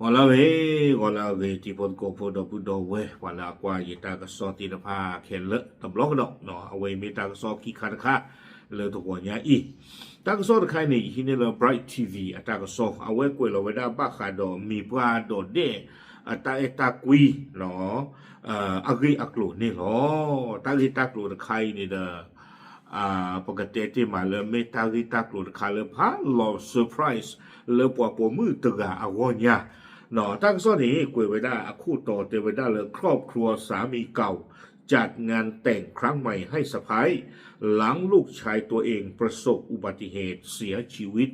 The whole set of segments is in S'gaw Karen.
ဂီၤလၢအဂ့ၤ, ဂီၤလၢအဂ့ၤ တံၤဖိသကိးဖိ ဒီပုၢ်ဒီဝဲၢ် ပှၤလၢအကွၢ်ယတၢ်ကစီၣ်သ့ၣ်တဖၣ်ခဲလၢာ်တဘျီကဒီး, အဝဲအံၤမ့ၢ်တၢ်ကစီၣ်ခံခါတခါ လၢတဂီၤညါအံၤ, တၢ်ကစီၣ်တခါအံၤန့ၣ် ယဟံးန့ၢ်လၢ Bright T V အတၢ်ကစီၣ်, အဝဲကွဲးလီၤဝဲဒၣ်ဘၣ်ဃးဒီးမံၤပှၢ်ဒီးဒဲၣ် အတၢ်အဲၣ်တၢ်ကွံ အဂ့ၢ်အကျိၤန့ၣ်လီၤ. တၢ်ဂ့ၢ်တၢ်ကျိၤတခါအံၤန့ၣ်ဒီး ပကတဲတ့ၢ်မးလၢမ့ၢ်တၢ်ဂ့ၢ်တၢ်ကျိၤတခါလၢဖးလီၤ surprise လၢပှၤပိာ်မုၣ်တဂၤအဂီၢ်ညါ, တၢ်ကစီၣ်န့ၣ် ကွဲးဝဲဒၣ်အခိၣ်တီတဲဝဲဒၣ်လၢ ครอบครัวสามีเก่า จัดงานแต่งครั้งใหม่ให้สะใภ้ หลังลูกชายตัวเองประสบอุบัติเหตุเสียชีวิต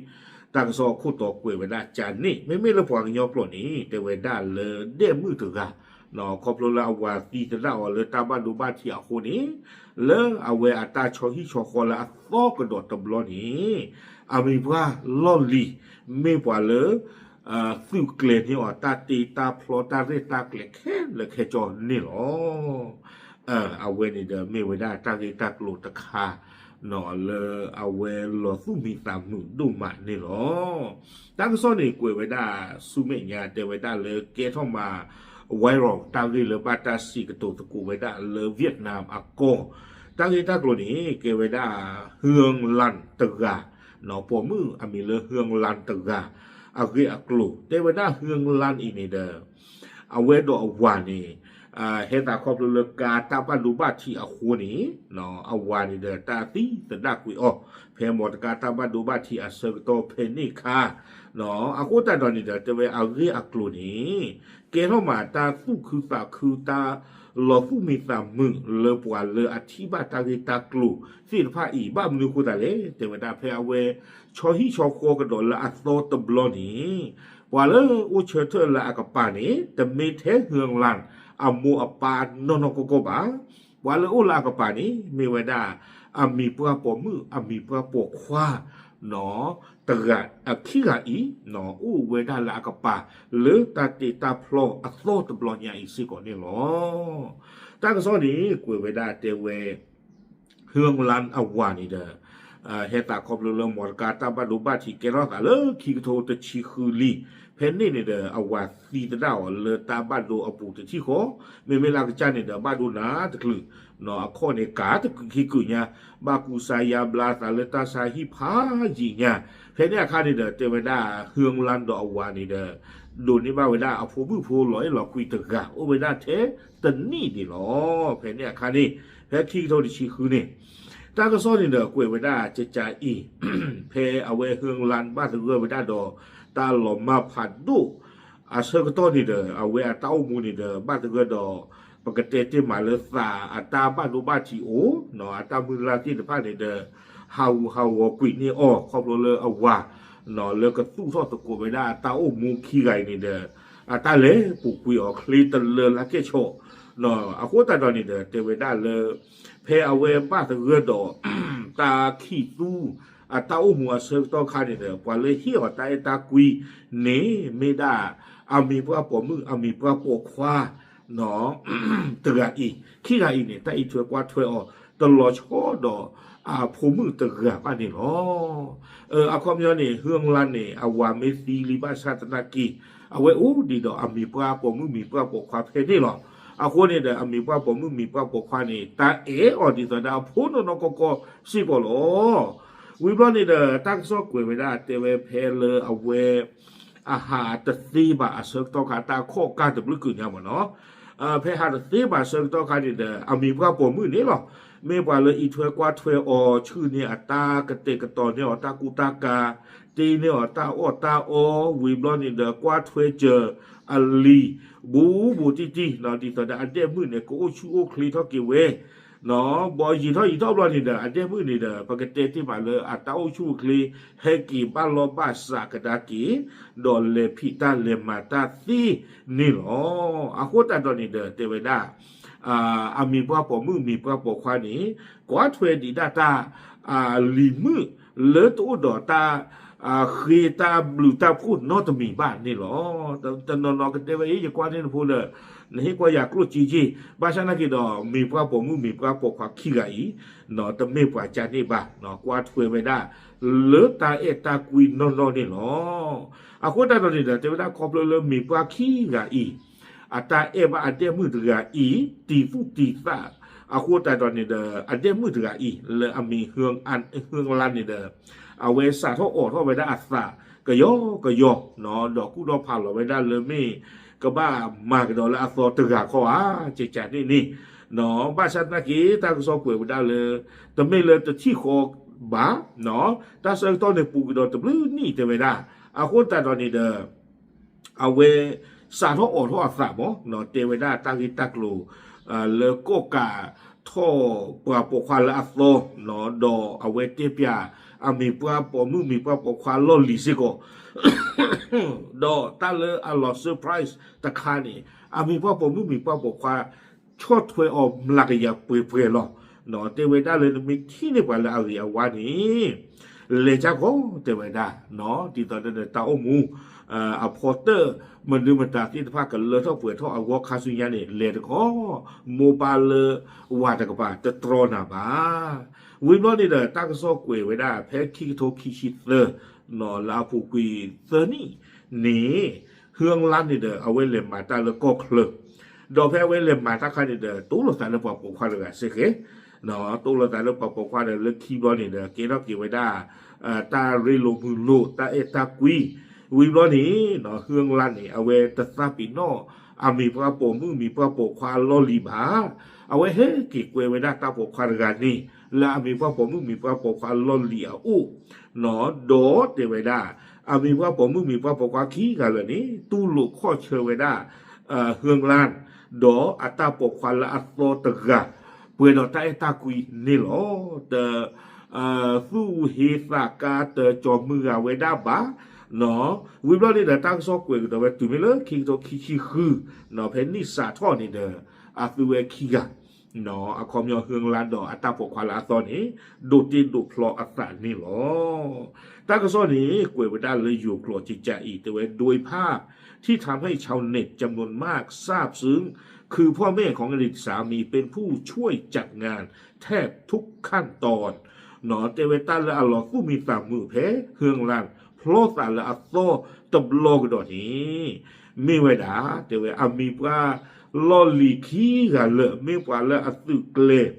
တၢ်ကစီၣ်အခိၣ်တီကွဲးဝဲဒၣ်ကန့ၣ် မ့မ့ၢ်လၢပှၤကညီကျိာ်န့ၣ် တဲဝဲဒၣ်လၢဒဲၣ်မုၣ်တဂၤ ခီဖျိလၢအဝၤသံသဒၣ်အီၤလၢတၢ်ဘၣ်ဒိဘၣ်ထံးအဃိန့ၣ်, လၢအဝဲအတၢ်ဆီဟံၣ်ဆီဃီလၢအသီကဒီးတဘျီန့ၣ်, အမံၤပှၢ်လီၢ်လံၤ မ့ၢ်ပှၤလၢ သုးကျဲၤန့ၢ်အီၤတၢ်တ့တၢ်ဖျီတၢ်ရဲၣ်တၢ်ကျဲၤခဲလၢာ်ခဲဆ့န့ၣ်လီၤ. အဝဲန့ၣ်ဒီးမ့ၢ်ဝဲဒၣ်တၢ်ဂ့ၢ်တၢ်ကျိၤတခါ လၢအဝဲလီၤသူၣ်မံသးမုာ်ဒိၣ်မးန့ၣ်လီၤ. တၢ်ကစီၣ်န့ၣ်ကွဲးဝဲဒၣ်ဆူမဲာ်ညါ တဲဝဲဒၣ်လၢကဲထီၣ်မး viral တၢ်ဂ့ၢ်လၢဘၣ်တၢ်စံးကတိၤသကိးဝဲဒၣ်လၢ Vietnam အကီၢ်, တၢ်ဂ့ၢ်တၢ်ကျိၤန့ၣ် ကဲဝဲဒၣ် Hương Lan တဂၤ ပိာ်မုၣ်အမံၤလၢ Hương Lan တဂၤ အဂ့ၢ်အကျိၤ တဲဝဲဒၣ် Hương Lan အံၤန့ၣ်ဒီး အဝဲဒီးအဝၤန့ၣ် ဟဲသးခီဖျိလၢကါတၢ်ဘၣ်ဒိဘၣ်ထံးအဃိန့ၣ်, အဝၤန့ၣ်ဒီးတၢ်သံသဒၣ်ကွံာ်အီၤ ဖဲမီတကါတၢ်ဘၣ်ဒိဘၣ်ထံးအဆၢကတီၢ်ဖဲန့ၣ်အခါ, အဃိသတးဒီးန့ၣ်ဒီး တဲဝဲအဂ့ၢ်အကျိၤန့ၣ် ကဲထီၣ်မးတၢ်သူၣ်ခုသးခု တၢ်လီၤသူၣ်မံသးမုာ်လၢပှၤလၢအထံၣ်ဘၣ်တၢ်ဂ့ၢ်တၢ်ကျိၤသ့ၣ်တဖၣ်အံၤ ဘၣ်မနုၤအဃိသတးလဲၣ် တဲဝဲဒၣ်ဖဲအဝဲ ဆီဟံၣ်ဆီဃီကဒီးလၢအသီတဘျီန့ၣ်, ပှၤလၢအိၣ်ဆၢထၢၣ်လၢအကပၤန့ၣ် တမ့ၢ်ထဲ Hương Lan အမိၢ်အပၢ်နီၢ်နီၢ်ကီၢ်ကီၢ်ဘၣ်. ပှၤလၢအိၣ်လၢအကပၤန့ၣ် မ့ၢ်ဝဲဒၣ် အမံၤပှၢ်ပိာ်မုၣ် အမံၤပှၢ်ပိာ်ခွါ တဂၤ အခံဂၤအံၤ အိၣ်ဝဲဒၣ်လၢအကပၤ လၢတၢ်တ့တၢ်ဖျီအသီတဘျီညါအံၤစ့ၢ်ကီးန့ၣ်လီၤ. တၢ်ကစီၣ်န့ၣ် ကွဲးဝဲဒၣ်တဲဝဲ Hương Lan အဝၤန့ၣ်ဒီး ဟဲသးခီဖျိလၢမီတကါတၢ်ဘၣ်ဒိဘၣ်ထံးကဲထီၣ်သးလၢခံကထိတဆံဃုလံ. ဖဲန့ၣ်န့ၣ်ဒီး အဝၤသံသဒၣ်အီၤလၢတၢ်ဘၣ်ဒိအပူၤတထံၣ်ဃီ, မ့မ့ၢ်လၢအကစၢ်န့ၣ်ဒီး ဘၣ်ဒိနးတကလုာ်, အခီၣ်န့ၣ်ကးတကလုာ်ခံကုာ်ညါ, ဘၣ်ကူစါယါဘျါသးလၢတၢ်ဆါဟံၣ်ဖးယံာ်ညါ. ဖဲန့ၣ်အခါန့ၣ်ဒီး တဲဝဲဒၣ် Hương Lan ဒီးအဝၤန့ၣ်ဒီး ဒိးန့ၢ်ဘၣ်ဝဲဒၣ်အဖိမုၣ်ဖိလီၤအဲၣ်လီၤကွံတဂၤ အိၣ်ဝဲဒၣ်ထဲတနံၣ်ဒံးလီၤ. ဖဲန့ၣ်အခါန့ၣ် ဖဲခံကထိတဆံဃုန့ၣ် တၢ်ကစီၣ်န့ၣ်ဒီးကွဲးဝဲဒၣ်ကကးအံၤ, ဖဲအဝဲ Hương Lan ဘၣ်သဂၢၢ်ဝဲဒၣ်ဒီး တၢ်လီၤမၢ်ဖးဒိၣ် အဆၢကတီၢ်န့ၣ်ဒီး အဝဲအတၢ်အိၣ်မူန့ၣ်ဒီး ဘၣ်သဂၢၢ်ဒီး ပကတဲတ့ၢ်မးလၢသးအတၢ်ဘၣ်ဒိဘၣ်ထံးအိၣ်, အတၢ်မုၢ်လၢ်သ့ၣ်တဖၣ်န့ၣ်ဒီး ဟးဂူာ်ဟးဂီၤကွံာ်န့ၢ်အီၤ ခီဖျိလၢအဝၤ လၢကသူၣ်ထီၣ်သကိးဝဲဒၣ်အတၢ်အိၣ်မူခံဂၤအံၤန့ၣ်ဒီး အတၢ်လဲၤပူၤကွံာ်အီၤချ့တလၢလၢကဲၣ်ဆိး, အဃိသတးဒီးန့ၣ်ဒီး တဲဝဲဒၣ်လၢ ဖဲအဝဲဘၣ်သဂၢၢ်ဒီး တၢ်ခံးသူ အတၢ်အိၣ်မူအဆၢကတီၢ်ခါန့ၣ်ဒီး ပှၤလၢဟ့ၣ်အီၤတၢ်အဲၣ်တၢ်ကွံန့ၣ် မ့ၢ်ဒၣ် အမံၤပှၢ်ပိာ်မုၣ် အမံၤပှၢ်ပိာ်ခွါ တဂၤအံၤ, ခံဂၤအံၤန့ၣ် တၢ်အံးထွဲကွၢ်ထွဲအီၤ တလီၤဆီဒီးအဖိမုၣ်တဂၤဘၣ်န့ၣ်လီၤ. အခီပညီန့ၣ် ဟၢလါန့ၣ် အဝၤမ့ၢ်သံလံဘၣ်ဆၣ်သနာ်က့ အဝဲအိၣ်ဒံးဒီးအမံၤပှၢ်ပိာ်မုၣ်မံၤပှၢ်ပိာ်ခွါဖဲန့ၣ်လီၤ. အဃိန့ၣ်ဒီး အမံၤပှၢ်ပိာ်မုၣ်မံၤပှၢ်ပိာ်ခွါန့ၣ် တၢ်အဲၣ်အီၤဒ်သိးဒၣ်အဖိနီၢ်နီၢ်ကီၢ်ကီၢ်စ့ၢ်ကီးလီၤ. ဝံၤဘျီန့ၣ်ဒီး တၢ်ကစီၣ်ကွဲးဝဲဒၣ်တဲဝဲဖဲလၢအဝဲ အဟးတသ့ဘၣ်အဆၢကတီၢ်ခါ တၢ်ခီၣ်ကၢ်တဘျုးကုာ်ညါမ့ၢ်နီၤ, ဖဲဟးတသ့ဘၣ်အဆၢကတီၢ်ခါန့ၣ်ဒီး အမံၤပှၢ်ပိာ်မုၣ်န့ၣ်လီၤ. မ့ၢ်ပှၤလၢအံးထွဲကွၢ်ထွဲအီၤ ဆှၢန့ၢ်အတၢ်ကတဲာ်ကတီၤန့ၢ်အီၤတၢ်ကူတၢ်ကၤ, တ့န့ၢ်အီၤတၢ်အီၣ်တၢ်အီ, ဝံၤဘျီန့ၣ်ဒီး ကွၢ်ထွဲစၢၤအလံၤ ဘူးဘူးတံၢ်တံၢ် ဒ်သိးဒီးအဒဲၣ်မုၣ်န့ၣ် ကအိၣ်ဆူၣ်အိၣ်ချ့ထီၣ်က့ၤဝဲ ဘီယံာ်ထီၣ်ယံာ်ထီၣ်ဘျီန့ၣ်ဒီး အဒဲၣ်မုၣ်န့ၣ်ဒီး ပကတဲတ့ၢ်မးလၢအတၢ်အိၣ်ဆူၣ်အိၣ်ချ့ ဟဲက့ၤဘၣ်လီၢ်ဘၣ်စးကဒါက့ၤ ဒီးလဲၤဖံးတၢ်လဲၤမၤတၢ်သ့န့ၣ်လီၤ. အဃိသတးဒီးန့ၣ်ဒီး တဲဝဲဒၣ် အမံၤပှၢ်ပိာ်မုၣ်မံၤပှၢ်ပိာ်ခွါန့ၣ် ကွၢ်ထွဲဒံးဒၣ်တၢ် လံၤမုၣ်လၢတအိၣ်ဒီးတၢ် ဃ့တၢ်ဘျုးတၢ်ဖှိၣ်နီတမံၤဘၣ်န့ၣ်လီၤ. တနီၤနီၤကတဲဝဲ အ့ ယကွၢ်န့ၢ်နဖိဒီး နဟ့ၣ်ကွၢ်ယၤကျိၣ်စ့က့ၢ်, ဘၣ်ဆၣ်နာ်က့ဒီး မ့ၢ်ပှၤပိာ်မုၣ်မ့ၢ်ပှၤပိာ်ခွါခံဂၤအံၤ တမ့ၢ်ပှၤကၢ်န့ၣ်ဘၣ်, ကွၢ်ထွဲဝဲဒၣ် လၢတၢ်အဲၣ်တၢ်ကွံနီၢ်နီၢ်န့ၣ်လီၤ. အဃိသတးဒီးန့ၣ်ဒီး တဲဝဲဒၣ်ခီဖျိလၢမ့ၢ်ပှၤခံဂၤအံၤ အတၢ်အဲၣ်ဘၣ်အဒဲၣ်မုၣ်တဂၤအံၤ တံၤသူၣ်တံၤသၣ်, အဃိသတးဒီးန့ၣ်ဒီး အဒဲၣ်မုၣ်တဂၤအံၤ လၢအမံၤ ဟၢလါန့ၣ်ဒီး အဝဲစးထီၣ်အိးထီၣ်ဝဲဒၣ်အသး ကယီကယီ, ဒီးကူၣ်ထီၣ်ဖးလီၤဝဲဒၣ်လၢမ့ၢ် ကဘၣ်မၤကဒီးလၢအသီတဂၤခီဧါ, ကကန့ၣ်န့ၣ်, ဘၣ်ဆၣ်သနာ်က့ တၢ်ကစီၣ်ကွဲးဝဲဒၣ်လၢ တမ့ၢ်လၢတထံၣ်ဃီဘၣ်, တၢ်ဆၢကတီၢ်န့ၣ်ပူၤကဒီးတဘျုးနံၣ်တဲဝဲဒၣ်, အဃိသတးဒီးန့ၣ်ဒီး အဝဲ စးထီၣ်အိးထီၣ်အသးမး, တဲဝဲဒၣ်တၢ်ဂ့ၢ်တၢ်ကျိၤ လၢကိးကးထီၣ်ပှၤပိာ်ခွါလၢအသီ, ဒီးအဝဲတဲပၠး အမံၤပှၢ်ပိာ်မုၣ်မံၤပှၢ်ပိာ်ခွါလီၢ်လံၤစ့ၢ်ကီး, ဒီးတၢ်လၢအလီၤ surprise တခါန့ၣ် အမံၤပှၢ်ပိာ်မုၣ်မံၤပှၢ်ပိာ်ခွါ ဆီၣ်ထွဲအီၤမျးကယၤပှဲၤပှဲၤလီၤ. တဲဝဲဒၣ်လၢနမ့ၢ်ထံၣ်န့ၢ်ပှၤလၢအဂ့ၤအဝါန့ၣ် လဲၤကၢ်ကီ တဲဝဲဒၣ်, ဒ်သိးဒီးတၢ်အိၣ်မူ အဖီတၢၣ် မနုၤမတၤသ့ၣ်တဖၣ်ကလၢထီၣ်ပှဲၤထီၣ်အဂီၢ်ခါဆူညါန့ၣ် လဲၤတကီၢ်, မိၢ်ပၢ်လၢဝၤတကပၤတတြီနၤဘၣ်. ဝံၤဘျီန့ၣ်ဒီး တၢ်ကစီၣ်ကွဲးဝဲဒၣ်ဖဲခံကထိခံဆံသၢ လၢအပူၤကွံာ်သၢနံၣ်န့ၣ် ဟၢလါန့ၣ်ဒီး အဝဲလဲၤမၤတၢ်လၢကီၢ်ချၢ ဒီးဖဲအဝဲလဲၤမၤတၢ်ခါန့ၣ်ဒီး တိလိာ်သးလၢပှၤပိာ်ခွါတဂၤစ့ၢ်ကီး, တိလိာ်သးလၢပှၤပိာ်ခွါဒီးလၢခံဘျီန့ၣ်ဒီး ကဲထီၣ်က့ၤဝဲဒၣ် တၢ်ရ့လိာ်မုာ်လိာ် တၢ်အဲၣ်တၢ်ကွံ, ဝံၤဘျီန့ၣ် ဟၢလါန့ၣ် အဝဲတသးပ့ၤနီၣ် အမံၤပှၢ်ပိာ်မုၣ်မံၤပှၢ်ပိာ်ခွါလီၢ်လံၤဘၣ်, အဝဲဟဲက့ၤကွဲဝဲဒၣ်တၢ်ပိာ်ခွါတဂၤန့ၣ် လၢအမံၤပှၢ်ပိာ်မုၣ်မံၤပှၢ်ပိာ်ခွါလီၢ်လံၤအအိၣ်, ဒီးတဲဝဲဒၣ် အမံၤပှၢ်ပိာ်မုၣ်မံၤပှၢ်ပိာ်ခွါခံဂၤလၢာ်န့ၣ် တူၢ်လိာ်ခီၣ်ဆၢဝဲဒၣ် ဟၢလါ ဒီးအတၢ်ပိာ်ခွါလၢအသီတဂၤ ပှဲၤဒီးတၢ်အဲၣ်တၢ်ကွံန့ၣ်လီၤ. တ သူၣ်ဟ့သးကါတကၠီၤမုၢ်ဂၤဝဲဒၣ်ဘၣ်, ဝံၤဘျီန့ၣ်ဒီး တၢ်ကစီၣ်ကွဲးကဒီးဝဲတုၤမ့ၢ်လၢ ခံကထိခံဆံဃု ဖဲနံၣ်စးထီၣ်န့ၣ်ဒီး အသုဝဲခံဂၤ အခီပညီဟၢလါဒီးအတၢ်ပိာ်ခွါလၢအသီန့ၣ် ဒိးတ့ဒိးဖျီအသးန့ၣ်လီၤ. တၢ်ကစီၣ်န့ၣ် ကွဲးဝဲဒၣ်လၢယိၤကျိာ်ကကးအံၤ တဲဝဲ โดยภาพที่ทำให้ชาวเน็ตจำนวนมากซาบซึ้ง คือพ่อแม่ของอดีตสามีเป็นผู้ช่วยจัดงานแทบทุกขั้นตอน တဲဝဲတၢ်လၢအလီၤသူၣ်မံသးမုာ်ဖဲ ဟၢလါ ဖျီသးလၢအသီတဘျီကဒီးန့ၣ် မ့ၢ်ဝဲဒၣ် တဲဝဲအမံၤပှၢ်လီၢ်လံၤခံဂၤလၢာ် မ့ၢ်ပှၤလၢအသုးကျဲၤ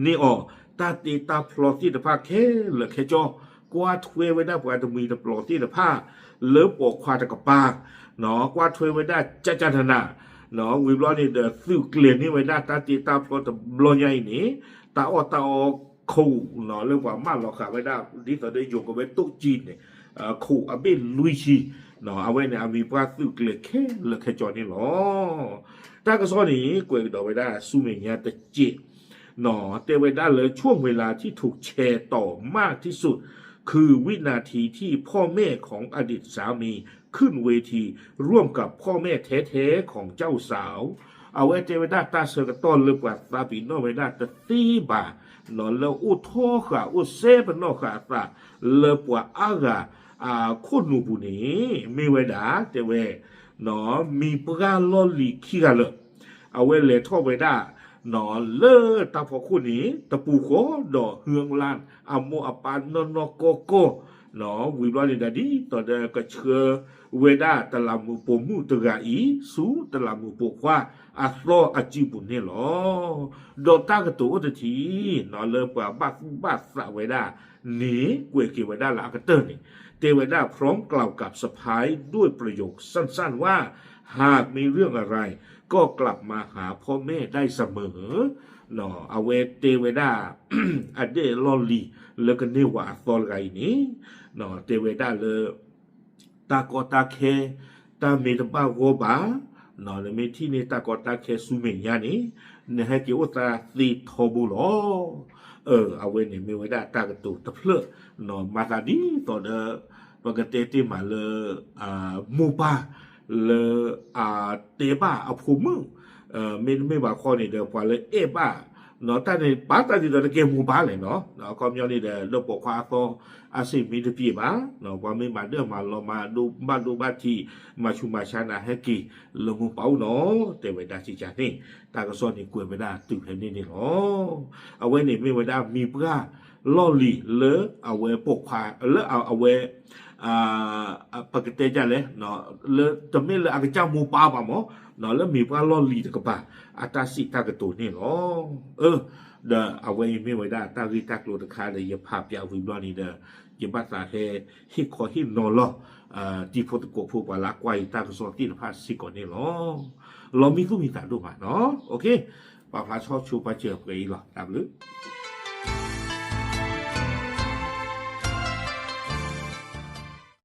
န့ၢ်အီၤ တၢ်တ့တၢ်ဖျီသ့ၣ်တဖၣ်ခဲလၢာ်ခဲဆ့, ကွၢ်ထွဲဝဲဒၣ်ပှၤတမှံၤတပျီၤသ့ၣ်တဖၣ် လၢပိာ်ခွါတကပၤ, ကွၢ်ထွဲဝဲဒၣ်ကၠၢ်ကၠၢ်နးနး, ဝံၤဘျီန့ၣ်ဒီး သုးကျဲၤန့ၢ်ဝဲဒၣ်တၢ်တ့တၢ်ဖျီတဘျီညါအံၤန့ၣ် တၢ်အီၣ်တၢ်အီခိၣ် လၢပှၤမၢလီၤဃာ်ဝဲဒၣ် ဒ်သိးဒီးယိၤကဝဲတိၣ်ကံန့ၣ် ခိၣ်အဘ့ၣ်လွံၢ်ဆံ, အဝဲန့ၣ်အမံၤပှၢ်သုးကျဲၤခဲလၢာ်ခဲဆ့န့ၣ်လီၤ. တၢ်ကစီၣ်န့ၣ် ကွဲးကဒီးဝဲဒၣ်ဆူမဲာ်ညါတစဲး တဲဝဲဒၣ်လၢ ช่วงเวลาที่ถูกแชร์ต่อมากที่สุด คือวินาทีที่พ่อแม่ของอดีตสามีขึ้นเวทีร่วมกับพ่อแม่แท้ๆของเจ้าสาว အဝဲတဲဝဲဒၣ်တၢ်ဆၢကတီၢ်လၢပှၤသးပ့ၤနီၣ်ဝဲဒၣ်တသ့ဘၣ် လၢအိၣ်ထီဃာ်အိၣ်စဲပနီၣ်ဃာ်အသး လၢပှၤအါဂၤအခိၣ်နူာ်ပူၤန့ၣ် မ့ၢ်ဝဲဒၣ် တဲဝဲ မံၤပှၢ်လီၢ်လံၤခံဂၤလၢာ် အဝဲလဲၤထီၣ်ဝဲဒၣ် လၢတၢ်ဖီခိၣ်န့ၣ် တပူၤဃီဒီး ဟၢလါ အမိၢ်အပၢ်နီၢ်နီၢ်ကီၢ်ကီၢ် ဝံၤဘျီန့ၣ်ဒီး ဒ်သိးဒီးကဆှၢဝဲဒၣ်တလးမူးပိာ်မုၣ်တဂၤအံၤ ဆူတလးမူးပိာ်ခွါအသီအစုပူၤန့ၣ်လီၤ. ဒီးတၢ်ကတိၤအိၣ်တထံၣ် လၢပှၤဘၣ်သူၣ်ဘၣ်သးဝဲဒၣ်န့ၣ် ကွဲးက့ၤဝဲဒၣ်လၢအကတၢၢ်န့ၣ် တဲဝဲဒၣ် พร้อมกล่าวกับสะใภ้ด้วยประโยคสั้นๆว่า หากมีเรื่องอะไรก็กลับมาหาพ่อแม่ได้เสมอ အဝဲတဲဝဲဒၣ် အဒဲၣ်လီၢ်လံၤလၢကန့ၢ်ဝဲအသီတဂၤအံၤန့ၣ် တဲဝဲဒၣ်လၢ တၢ်ကီတၢ်ခဲ တၢ်မ့ၢ်တဘၣ်ဂီၢ်ဘၣ် နမ့ၢ်ထံၣ်န့ၢ်တၢ်ကီတၢ်ခဲဆူမဲာ်ညါန့ၣ် နဟဲက့ၤအိၣ်သးသ့ထီဘိလီၤ. အဝဲန့ၣ်မ့ၢ်ဝဲဒၣ်တၢ်ကတိၤတဖျၢၣ် မၤသးဒ်သိးဒီး ပကတဲတ့ၢ်မးလၢ မိၢ်ပၢ်လၢ အတဲဘၣ်အဖိမုၣ် မ့တမ့ၢ်ဘၣ်ခီန့ၣ်ဒီး ပှၤလၢအဲၣ်ဘၣ် တၢ်န့ၣ်ပာ်တၢ်ဒ်သိးတကဲမိၢ်ပၢ်လဲၣ်နီၤ, အခီပညီန့ၣ်ဒီး လၢပိာ်ခွါအသီ အစ့ၢ်မ့ၢ်တပျ့ၤဘၣ်, ပှၤမ့ၢ်မၤဒၢၣ်မၤလီၤမၤဒိဘၣ်ဒိဘၣ်ထံး မၤဆူးမၤဆါနၤဟဲက့ၤ လၢမိၢ်ပၢ်အိၣ်နီၤ, တဲဝဲဒၣ်စံးကန့ၣ်, တၢ်ကစီၣ်န့ၣ်ကွဲးဝဲဒၣ်တုၤဖဲန့ၣ်န့ၣ်လီၤ. အဝဲန့ၣ်မ့ၢ်ဝဲဒၣ်မံၤပှၢ်လီၢ်လံၤလၢအဝဲပိာ်ခွါ လၢအဝဲ ပကတဲဒ်လဲၣ်, လၢတမ့ၢ်လၢအကစၢ်မိၢ်ပၢ်ဘၣ်မး, လၢမံၤပှၢ်လီၢ်လံၤတကပၤ အတၢ်စံးတၢ်ကတိၤန့ၣ်လီၤ. အၢ, ဒီးအဝဲအံၤမ့ၢ်ဝဲဒၣ်တၢ်ဂ့ၢ်တၢ်ကျိၤတခါဒီး ယဖးပၠးဝံၤဘျီန့ၣ်ဒီး ယဘၣ်သးဟဲဟ့ၣ်ခီဟ့ၣ်နီၤလီၤ တံၤဖိသကိးဖိပှၤလၢအကွၢ်ယတၢ်ကစီၣ်သ့ၣ်တဖၣ်စ့ၢ်ကီးန့ၣ်လီၤ. လီၤမံသူၣ်မံသးဒိၣ်မးနီၤ, ပာ်ဖျါဆီဆိပှၤစၢၤပှဲၤအံၤလီၤ, တၢ်ဘျုး